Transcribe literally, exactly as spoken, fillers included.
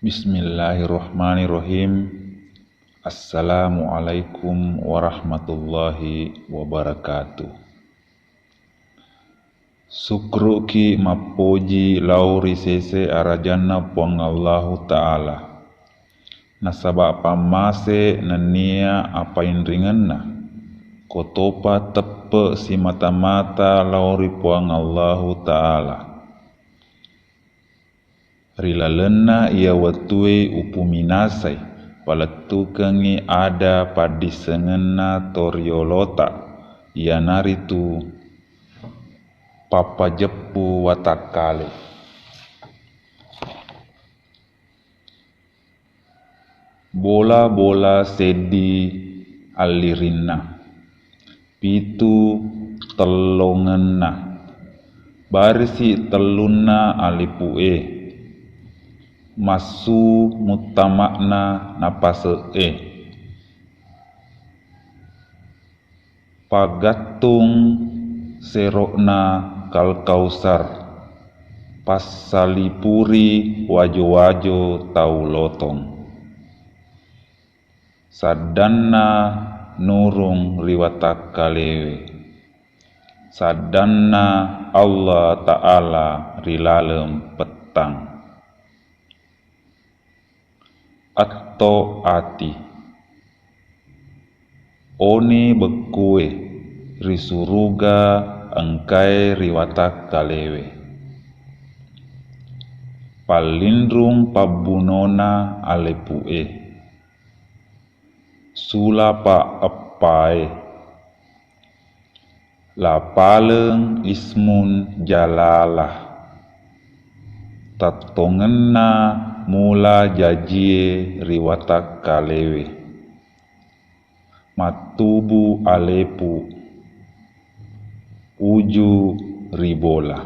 Bismillahirrahmanirrahim. Assalamualaikum warahmatullahi wabarakatuh. Sukkuru'ki mappoji lao ri sese arajanna Puang Allahu Ta'ala. Nasaba pammase nennia apainringenna, kotopa teppe simata-mata lao ri Puang Allahu Ta'ala. Ri lalenna iya wettue upuminasai palettukengngi ada paddissengenna toriolota, iyanaritu pappajeppu watakkale. Bola-bola seddi allirinna, pitu tellongenna, barisi tellunna alepu'e, massu muttama'na napase'e. Paggattung sero'na Kal Kausar, passalipuri wajo-wajo tau lotong. Saddanna nurung ri watakkalewe, saddanna Allah Ta'ala ri laleng pettang. Atto ati. Oni bekkue ri suruga engkae ri watakkalewe. Pallinrung pabbunona alepu'e. Sulapa eppae. Lapaleng ismun jalalah. Tattongenna mula jajie ri watakkalewe. Mattubu alepu. Uju ri bola.